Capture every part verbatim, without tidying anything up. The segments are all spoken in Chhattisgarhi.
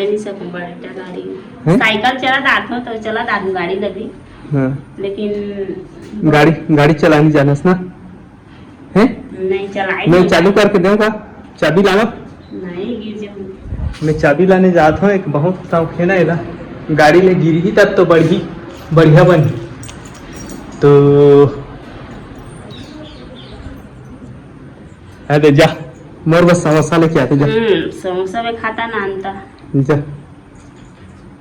नहीं सकूं बड़टा गाड़ी। हैं? साइकिल चला दात हूँ तो चला दात हूँ गाड़ी लगी। हाँ। लेकिन गाड़ी, गाड़ी चलानी जानस ना? हैं? नहीं चलाई मैं नहीं। चालू करके देऊँ का? चाबी लावा। नहीं, गिर जाऊंगी। मैं चाबी लाने जात हूँ, एक बहुत शौक है ना एला। गाड़ी ले गिरही तब तो बढ़ी, बढ़िया बनही। तो अरे जा, मोर बस समोसा लेके आते जा। हम्म, समोसा में खाता ना अंता। जा।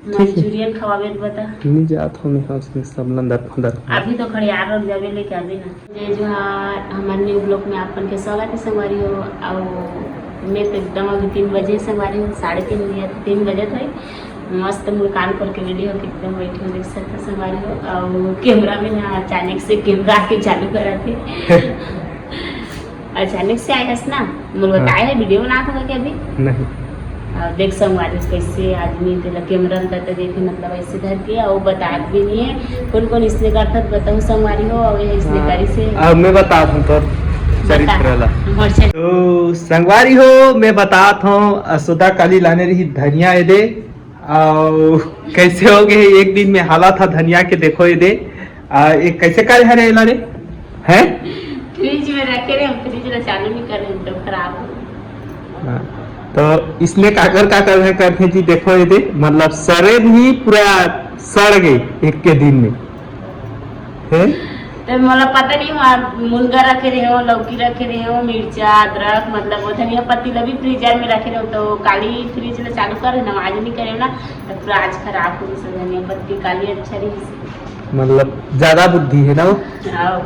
ठीक है। मंचूरियन खवाबे तो बता। नहीं जात हूँ मैं, हाँ, उसमें सब लंदर फंदर। अभी तो खड़ियार और जाबे लेके अभी ना। जय जोहार, हमारे न्यू ब्लॉग में आप मन के स्वागत है संगवारी हो। और मैं तो एकदम अभी तीन बजे संगवारी हो, साढ़े तीन या तीन बजे थे। मस्त मुँह कान खोल के वीडियो के एकदम बैठी हूँ, देख सकते हो संगवारी हो। और कैमरा में ना अचानक से कैमरा आके चालू करा थे। अचानक से आए हस ना, मोला हाँ। बताए है वीडियो बनात होगा क्या अभी? नहीं। और देख संगवारी कैसे आदमी तेला कैमरा में तक देखे, मतलब ऐसे धर के और बता भी नहीं है कौन कौन इसने करता तो बताऊँ संगवारी हो। और ये इसने हाँ। करी से अब मैं बता दूँ तो बता। चरित्र ला। मोर चरित्र। तो संगवारी हो, मैं बतात हूँ, असोदा काली लाने रही धनिया एदे, अउ कैसे हो गए एक दिन में हालत हा धनिया के, देखो एदे। आ, ये कैसे करे हरे एला रे? हैं? फ्रिज में रखे रहे, हम फ्रिज ला चालू नहीं कर रहे, तो खराब हो। हाँ, तो इसने काकर काकर है करथे जी, देखो एदे, मतलब सरे भी पूरा सड़ गई एक के दिन में। हैं? तो मोला पता नहीं हुआ, मुनगा रखे रहे हो, लौकी रखे रहे हो, मिर्चा, अदरक, मतलब वो धनिया पत्ती ला भी फ्रीजर में रखे रहे हो, तो काली फ्रिज ला चालू करे ना, आज नहीं करे ना, तो पूरा आज खराब हो गई सब धनिया पत्ती, काली अच्छा रही। मतलब ज्यादा बुद्धि है ना वो? आओ।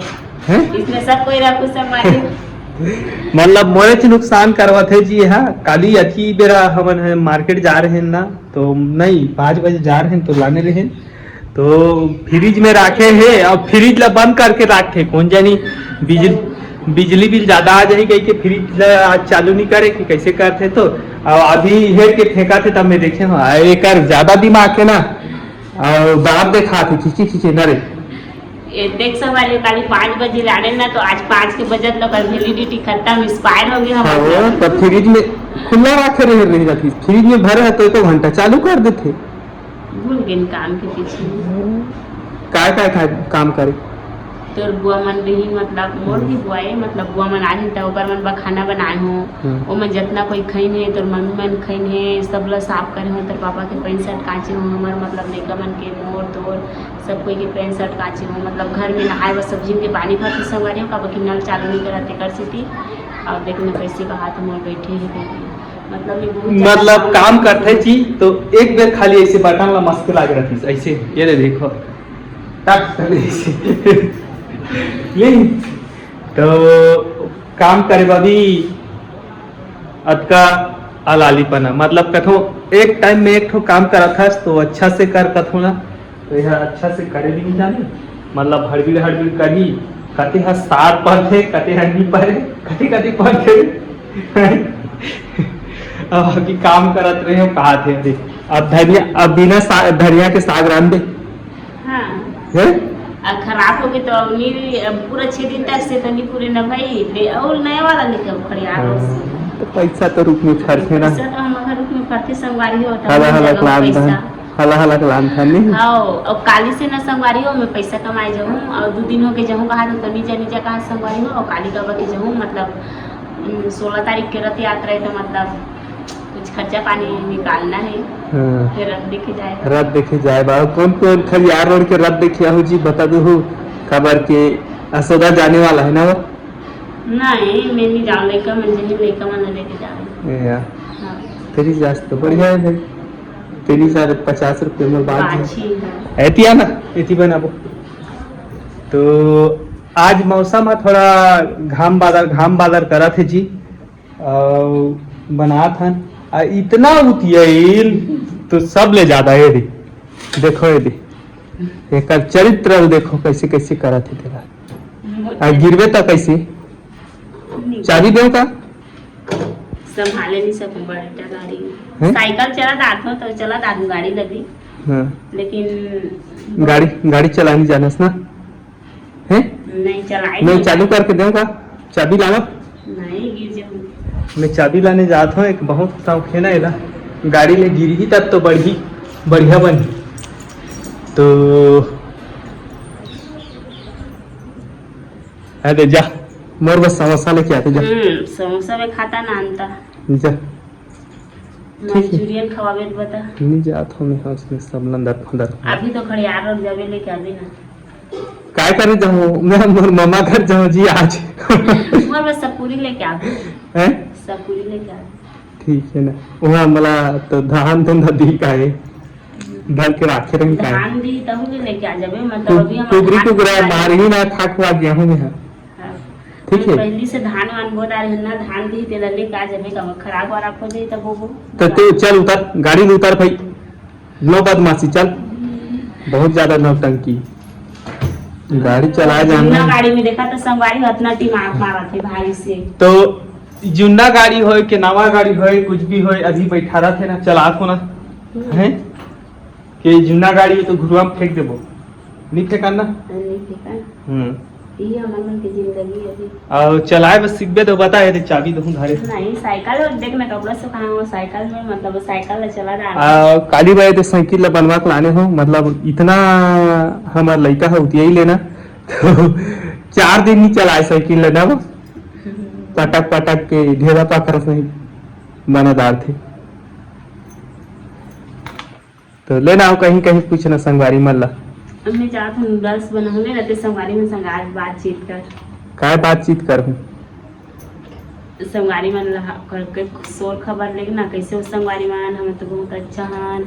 हैं? इसमें सब कोई रखू सब मारे। मतलब मोरेच नुकसान करवत है जी। हाँ, काली अथी बेरा हमन है मार्केट जा रहे हैं ना, तो नहीं, पाँच बजे जा रहे हैं तो लाने रहे हैं। तो फ्रिज में राखे हे, अब फ्रिज ला बंद करके राखे, कौन जानी बिजल-, बिजली बिल ज्यादा आ जाही कहिके फ्रिज ला आज चालू नहीं करे कि कैसे करथे। तो अब अभी हेर के फेंका थे, तब मैं देखे हूँ, आ, एकर ज्यादा दिमाग है ना, और दांत देखा थे, खींची खींची ना रे। ये देख संगवारी, काली पाँच बजे लाने ना, तो आज पाँच के बजत लो, कल वैलिडिटी खत्म, एक्सपायर हो गया हाँ, हमारा। तो फ्रिज में खुला रखे रहे, रह जाती, फ्रिज में भरे है तो एको घंटा चालू कर देते। भूल गेन काम के पीछे। काय काय का-, काम करे? तोर बुआ मन रही, मतलब मोर भी बुआ ए, मतलब बुआ मन आही त ओकर मन बर खाना बनाए हो। हम्म। ओमन जतना कोई खइन हे, तोर मम्मी मन खइन हे, सब ला साफ करे हो, तोर पापा के पैंट शर्ट काचे हो, हमर मतलब लइका मन के, मोर तोर सब कोई के पैंट शर्ट काचे हो, मतलब घर में नहाए बर सब झिन के पानी भरते संगवारी हो, काबर कि नल चालू नहीं करत तेकर सेती। और देख न कैसे कहा तुम बैठे हे, मतलब ये बहुत ज्यादा मतलब काम काम करथे जी, तो एक बेर खाली ऐसे बटन ला मस्त लागे रहिस, ऐसे, ये ले देखो, टक से ऐसे। नहीं, तो काम करे बर भी अतका अलालीपना, मतलब कथो एक टाइम में एक ठो काम करत हस तो अच्छा से कर कथो ना, तो यह अच्छा से करे भी नहीं जाने, मतलब हड़बीड़ हड़बीड़ करही, कते ह सार परथे, कते ह नी परे, कते कते परथे। अब अभी काम करत रहे हो, कहा थे अभी, अब धनिया, अब बिना सा-, धनिया के साग रांध दे। हाँ। हैं? अब खराब हो गए तो अब नहीं, अब पूरा छह दिन तक से तो नहीं पूरे ना भाई, ले, और नया वाला लेके आओ खड़ियार हाँ, से। तो पैसा तो रुक में फरथे ना। पैसा तो हम अगर रुक में फरथे संगवारी हो, तो हला, हम हला चलो क्लास पैसा। बहन। हला हला के लान था नहीं। हाँ, अब काली से ना संगवारी हो, मैं पैसा कमाए जाऊँ और दो दिन हो के जाऊँ कहा तो, तो निजा निजा कहा संगवारी हो, और काली का बके जाऊँ, मतलब, उम, सोलह तारीख के रथ यात्रा है, तो मतलब कुछ खर्चा पानी निकालना है। हाँ। फिर रथ देखे जाए। रथ देखे जाए बा। कौन कौन खलियार रोड के रथ देखे हो जी, बता दो हो, काबर के असोदा जाने वाला है ना वो? नहीं, मैं नहीं जाऊँ, लइका मन जही, लइका मन लेके जाऊँ। ए यार। हाँ। तेरी जास तो बढ़िया है भाई। तेरी सारे पचास रुपये में बात है। बात ही है। एती आना, एती बनाबो। तो आज मौसम ह थोड़ा घाम बादर, घाम बादर करत हे जी, अउ बनात हन। आ इतना उतियाइल तो सब ले ज्यादा ये दे, देखो ये दे, एकर चरित्र देखो कैसे कैसे करत हे तेला। आ गिरबे तो कैसे? चाबी देव का? संभाले नहीं सकूं बड़टा गाड़ी। हैं? साइकिल चला दात हो तो चला दात गाड़ी लगी। हाँ। लेकिन गाड़ी, गाड़ी चलानी जानस ना? हैं? नहीं चलाई नहीं, नहीं। चालू करके देव का? चाबी लावा। नहीं, गिर जाऊंगी। मैं चाबी लाने जात हूँ, एक बहुत शौक है ना एला। गाड़ी ले गिरही तब तो बढ़ी, बढ़िया बनही। तो अरे जा, मोर बस समोसा लेके आते जा। हम्म, समोसा में खाता ना अंता। जा। ठीक है। मंचूरियन खवाबे तो बता। नहीं जात हो मैं, हाँ, उसमें सब लंदर फंदर। अभी तो खड़ियार रोड जाबे लेके आबे ना। काय करे जाऊँ मैं? मोर मामा घर जाऊँ जी आज। मोर बस सब पूरी लेके आबे। हैं? सब पूरी लेके आबे। ठीक है ना। वहाँ मला तो धान धंधा दी का है। धर के राखे रही का है। धान दी तहु भी लेके आ जाबे, मतलब कु-, अभी हम कुकरी हाथ कुकरा मार मार ही ना, खा खुआ गया हूँ मैं। हाँ। ठीक है। पहली से धान वान बोत आ रहे ना, धान दी तेला लेके आ जाबे, का खराब वराब हो जाई तब वो। तो तू चल उतर, गाड़ी में उतर भाई। नो बदमाशी, चल। बहुत ज्यादा नौटंकी। गाड़ी चलाए जाना। जुन्ना गाड़ी में देखा तो संगवारी हो, अतना दिमाग मारत हे भारी से। तो जुन्ना गाड़ी होय के नवा गाड़ी होय, कुछ भी होय, अभी बैठा रहत हे ना, चलात हो ना, हम्म। हैं? कि जुन्ना गाड़ी हे तो घुरुआ में फेंक देबो, नहीं फेंकान ना? नहीं फेंकान। हम्म। ये हमन मन के जिंदगी हे अभी। अउ चलाए बर सीखबे तो बता, ये दे चाबी देहूं धारे। नहीं, साइकिल देख ना, कपड़ा सुखाए हो, साइकिल में, मतलब, साइकिल ला चला रहा है। आ, काली बाई तो साइकिल ला बनवा के लाने हो, मतलब, इतना हमर लइका ह उतियाई लेना, तो चार दिन नहीं चलाए साइकिल ला ना वो, पटक पटक के ढेला पाखर सही बना डारथे। तो लेना हो कहीं कहीं पूछना संगवारी मन ला। अब मैं जात हूँ नूडल्स बनाने रहते संगवारी में संग आज बातचीत कर। काय बातचीत करहूँ? संगवारी मन ला करके शोर खबर लेके ना, कैसे हो संगवारी मन? हम तो बहुत अच्छा हन।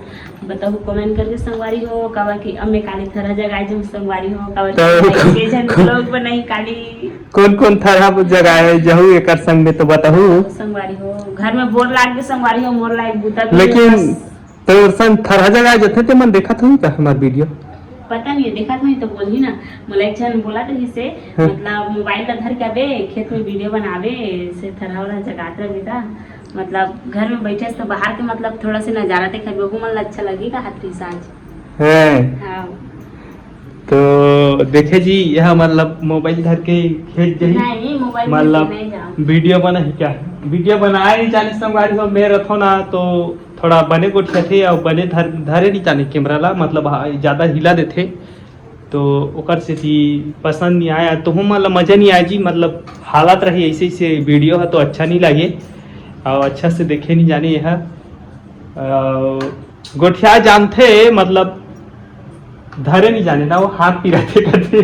बताहू कमेंट करके संगवारी हो, काबर कि अब मैं काली थरा जगाए जहूँ संगवारी हो, काबर कि तो मैं के झन को-, लोग बनाई काली। कौन कौन थरा जगाए जहू एकर संग में तो बताहू। संगवारी हो, घर में बोर लाग के संगवारी हो, मोर लायक बूता भी लेकिन बस। तो संग थरा जगाए जथे ते मन देखत होही का हमार वीडियो? पता नहीं है, देखत होही तो बोलही ना। मोला एक झन बोला तो इसे, हाँ। मतलब मोबाइल ला धर के अबे खेत में वीडियो बनावे, से थरा वरा जगात रह बेटा। मतलब घर में बैठे से तो बाहर के मतलब थोड़ा से नजारा देखे, बेहू मन ला अच्छा लगी का हाथ की साँझ। हैं। हाँ। तो देखे जी, यह मतलब मोबाइल धर के खेत जही, नहीं, मोबाइल धर के मतलब नहीं जाओ। वीडियो बना ही क्या? वीडियो बनाए नहीं जाने संगवारी हो, मैं रखो ना तो थोड़ा बने गोठियाथे अउ बने धर-, धरे नहीं जाने कैमरा ला, मतलब हा-, ज्यादा हिला देथे, तो ओकर सेती पसंद नहीं आया। तो हम मतलब मजा नहीं आया जी, मतलब हालत रही ऐसे, ऐसे वीडियो है तो अच्छा नहीं लगे अउ अच्छा से देखे नहीं जाने यह। अउ गोठिया जानथे, मतलब धरे नहीं जाने ना, वो हाथ पिराथे करथे।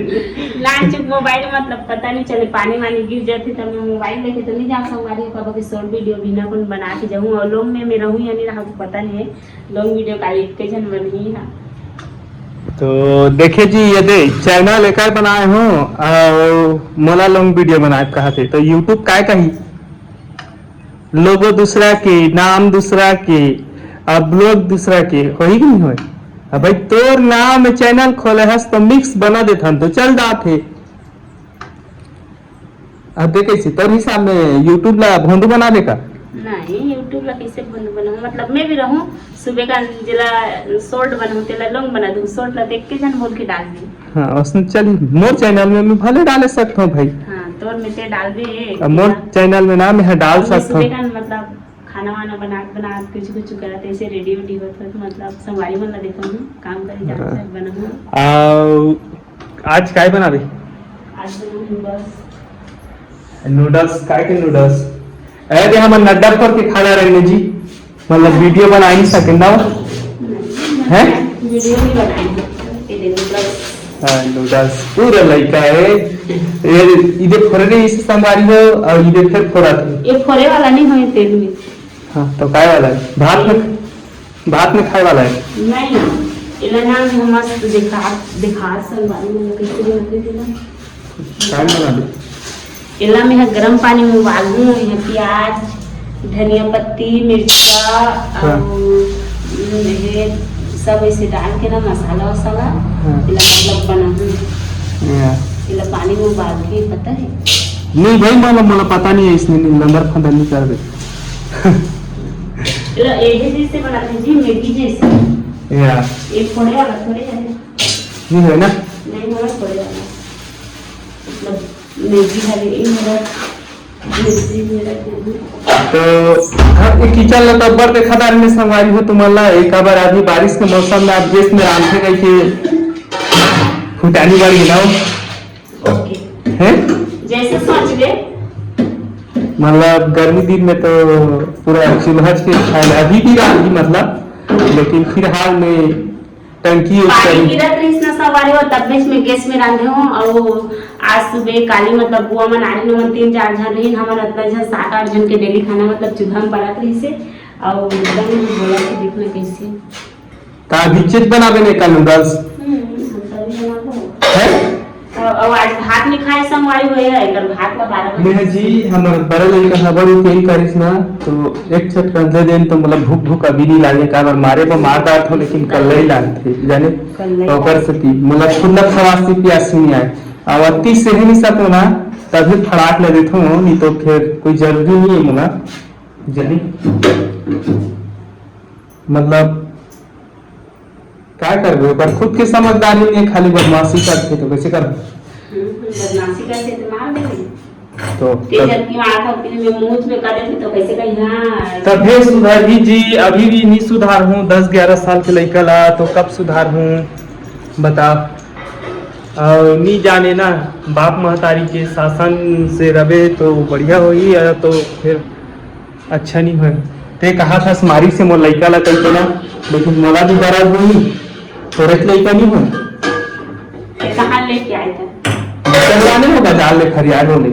ना चुप मोबाइल, मतलब पता नहीं चले, पानी वानी गिर जाथे तब मैं मोबाइल लेके तो नहीं जा संगवारी हो, कब के शॉर्ट वीडियो बिना कौन बना के जाऊँ, अउ लोग में मैं रहूँ या नहीं रहूँ पता नहीं है, लॉन्ग वीडियो का एक के झन बनही है। तो देखे जी, ये दे चैनल एकर बनाए हो अउ मोला लॉन्ग वीडियो बनाए कहा थे, तो YouTube काय कही? लोगो दूसरा के, नाम दूसरा के, अब ब्लॉग दूसरा के, होही कि नहीं होय? अब भाई तोर नाम में चैनल खोले हस तो मिक्स बना देथन तो चल जात हे। अब देख कैसे तोर हिसाब में YouTube ला भोंदू बना दे का? नहीं, YouTube ला कैसे भोंदू बनाऊं? मतलब मैं भी रहूं, सुबह का जेला शॉर्ट बनाऊं, तेला लॉन्ग बना दूं, शॉर्ट ला देख के झन बोल के डाल दी। हाँ, उसने चली मोर चैनल में मैं भले डाले सकता हूँ भाई। हाँ, तोर में ते डाल दे। अब मोर चैनल में ना मैं डाल सकता हूँ। सुबह का मतलब खाना वाना बनात बनात कुछ कुछ करत ऐसे रेडी वेडी होत होत मतलब संगवारी मन ला देखो हूँ, काम करे जात हाँ। जात बनाऊँ। आ, आज काय बनाबे? आज बनाऊँ नूडल्स। नूडल्स, काय के नूडल्स? अरे, हमन नड्डा फोर के खाना रहने जी, मतलब वीडियो बना नहीं सके ना, हैं? वीडियो नहीं बनाई, ये दे नूडल्स। हाँ, नूडल्स, पूरा लइका है। ये इधर फोरे रही इसे संगवारी हो, अउ इधर फिर फोरा थे। ये फोरे वाला नहीं होय तेल में। हाँ, तो काय वाला है? भात में, भात में खाए वाला है? नहीं, एला ना हम मस्त देखा, देखा संगवारी मन कैसे बनाते थे ना। काय बना दे? एला में ह गरम पानी में उबालहूँ, ये प्याज, धनिया पत्ती, मिर्चा, हाँ। अउ, उम, ये सब ऐसे डाल के ना मसाला वसाला, हाँ। एला मतलब बनाहूँ। या। एला पानी में उबाल के, पता है? नहीं भाई, मोला, मोला पता नहीं है, इसने नहीं, लंदर फंदर नहीं कर दे। एला एहे जैसे बनाते जी, मैगी जैसे। या। ये फोड़े वाला थोड़े है। नहीं है ना? नहीं, मोला फोड़े वाला। मतलब, मैगी वाले, ये मोला तो हाँ, ये किचन ला तो अब्बड़ देखा दार में संगवारी हो तुमन ला। एक बार अभी बारिश के मौसम में आप गैस में रांधे गई के फुटानी बार गिनाओ। ओके। हैं? जैसे सोच ले। मतलब गर्मी दिन में तो पूरा चूल्हा के खाए, अभी भी रांधी मतलब, लेकिन फिलहाल में टंकी use पानी करी। गिरत रहिस ना संगवारी हो, तब बीच में गैस में रांधे हो। और आज सुबह काली मतलब बुआ मन आरिन, मन तीन चार झन रहिन, हमन अतना झन, सात आठ झन के डेली खाना मतलब चूल्हा में बनत रहिस हे। और एकदम बोला कि देखना कैसे। ता अभी चीज बनाबे नहीं का नूडल्स? हम्म, हम तभी बनाबो। है? और, और आज भात नहीं खाए संगवारी हो, ये एकर भात का बारह बजे। नेहा जी, हमर बड़ा लड़का हबर उ तेल करिस ना, तो एक छटकन दे देन तो मतलब भूख भूख अभी नहीं लागे, काबर मारे पर मार डालत हो, लेकिन कल्ला ही लागथे, जाने? कल्ला ही तो ओकर लागथे। सेती मोला खुद ला खवासी प्यासी नहीं आए। अब अति से ही नहीं सको ना, तभी फड़ाक ले देथो, नहीं तो फिर कोई जरूरी नहीं है मोला। जल्दी। मतलब, का करबे, ओकर खुद के समझदारी नहीं, खाली बदमाशी करथे, तो कैसे करबे? हम्म, बदमाशी करथे तो मार देबे। तो तेज तब अति मार था, तेज में मुंह में कर देथे, तो कैसे कही, हाँ। तभे सुधरही जी, अभी भी नहीं सुधार हूँ, दस ग्यारह साल के लइका ला, तो कब सुधार हूँ, बता। और नहीं जाने ना, बाप महतारी के शासन से रबे तो बढ़िया होही, या तो फिर अच्छा नहीं होय। ते कहा था मारी से मोर लइका ला कइके ना, लेकिन मोला भी दर्द होही, तोरे के लइका नहीं होय। ते कहाँ लेके आए थे? चलवाने हो बाजार ले, खरियार हो ले।